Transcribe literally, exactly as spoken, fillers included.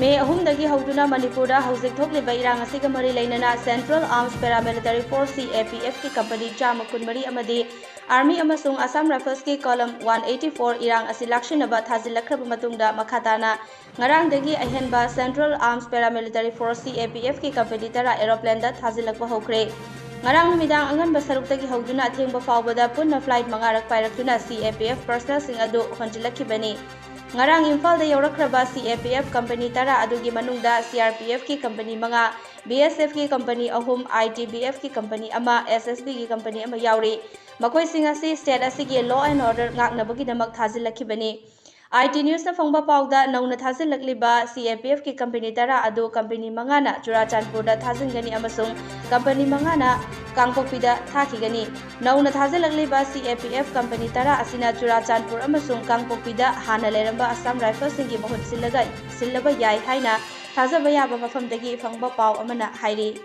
ꯃꯦ ꯑꯍꯨꯝꯗꯒꯤ ꯍꯧꯗꯨꯅ ꯃꯅꯤꯄꯨꯔꯗ ꯍꯧꯖꯤꯛ ꯊꯣꯛꯂꯤꯕ ꯏꯔꯥꯡ ꯑꯁꯤꯒ ꯃꯔꯤ ꯂꯩꯅꯅ Central Arms Paramilitary Force, C A P F, ꯀꯤ ꯀꯝꯄꯅꯤ ꯆꯥꯝꯃ ꯀꯨꯟꯃꯔꯤ ꯑꯃꯗꯤ Army ꯑꯃꯁꯨꯡ Assam Rifles ꯀꯤ Column one eighty four ꯏꯔꯥꯡ ꯑꯁꯤ ꯂꯥꯛꯁꯤꯟꯅꯕ ꯊꯥꯖꯤꯜꯂꯛꯈ꯭ꯔꯕ ꯃꯇꯨꯡꯗ, ꯃꯈꯥ ꯇꯥꯅ ꯉꯔꯥꯡꯗꯒꯤ ꯑꯍꯦꯟꯕ Central Arms Paramilitary Force, C A P F, ꯀꯤ ꯀꯝꯄꯅꯤ ꯇꯔꯥ aeroplane ꯗ ꯊꯥꯖꯤꯜꯂꯛꯄ ꯍꯧꯈ꯭ꯔꯦ꯫ ꯉꯔꯥꯡ ꯅꯨꯃꯤꯗꯥꯡ ꯑꯉꯟꯕ ꯁꯔꯨꯛꯇꯒꯤ ꯍꯧꯗꯨꯅ ꯑꯊꯦꯡꯕ ꯐꯥꯎꯕꯗ ꯄꯨꯟꯅ flight ꯃꯉꯥꯔꯛ ꯄꯥꯏꯔꯛꯇꯨꯅ C A P F personnel ꯁꯤꯡ ꯑꯗꯨ ꯍꯣꯟꯖꯤꯜꯂꯛꯈꯤꯕꯅꯤ꯫ ꯉꯔꯥꯡ ꯏꯝꯐꯥꯜꯗ ꯌꯧꯔꯛꯈ꯭ꯔꯕ C A P F company ꯇꯔꯥ ꯑꯗꯨꯒꯤ ꯃꯅꯨꯡꯗ C R P F ꯀꯤ ꯀꯝꯄꯅꯤ ꯃꯉꯥ, B S F ꯀꯤ ꯀꯝꯄꯅꯤ ꯑꯍꯨꯝ, I T B P ꯀꯤ ꯀꯝꯄꯅꯤ ꯑꯃ, S S B ꯒꯤ ꯀꯝꯄꯅꯤ ꯑꯃ ꯌꯥꯎꯔꯤ꯫ ꯃꯈꯣꯏꯁꯤꯡ ꯑꯁꯤ state ꯑꯁꯤꯒꯤ law and order ꯉꯥꯛꯅꯕꯒꯤꯗꯃꯛ ꯊꯥꯖꯤꯜꯂꯛꯈꯤꯕꯅꯤ꯫ I T News ꯅ ꯐꯪꯕ ꯄꯥꯎꯗ, ꯅꯧꯅ ꯊꯥꯖꯤꯜꯂꯛꯂꯤꯕ C A P F ꯀꯤ ꯀꯝꯄꯅꯤ ꯇꯔꯥ ꯑꯗꯨ ꯀꯝꯄꯅꯤ ꯃꯉꯥꯅ ꯆꯨꯔꯥꯆꯥꯟꯄꯨꯔꯗ ꯊꯥꯖꯤꯟꯒꯅꯤ ꯑꯃꯁꯨꯡ ꯀꯝꯄꯅꯤ ꯃꯉꯥꯅ ꯀꯥꯡꯄꯣꯛꯄꯤꯗ ꯊꯥꯈꯤꯒꯅꯤ꯫ ꯅꯧꯅ ꯊꯥꯖꯤꯜꯂꯛꯂꯤꯕ C A P F company ꯇꯔꯥ ꯑꯁꯤꯅ ꯆꯨꯔꯥꯆꯥꯟꯄꯨꯔ ꯑꯃꯁꯨꯡ ꯀꯥꯡꯄꯣꯛꯄꯤꯗ ꯍꯥꯟꯅ ꯂꯩꯔꯝꯕ Assam Rifles ꯁꯤꯡꯒꯤ ꯃꯍꯨꯠ ꯁꯤꯜꯂꯒ, ꯁꯤꯜꯂꯕ ꯌꯥꯏ ꯍꯥꯏꯅ ꯊꯥꯖꯕ ꯌꯥꯕ ꯃꯐꯝꯗꯒꯤ ꯐꯪꯕ ꯄꯥꯎ ꯑꯃꯅ ꯍꯥꯏꯔꯤ꯫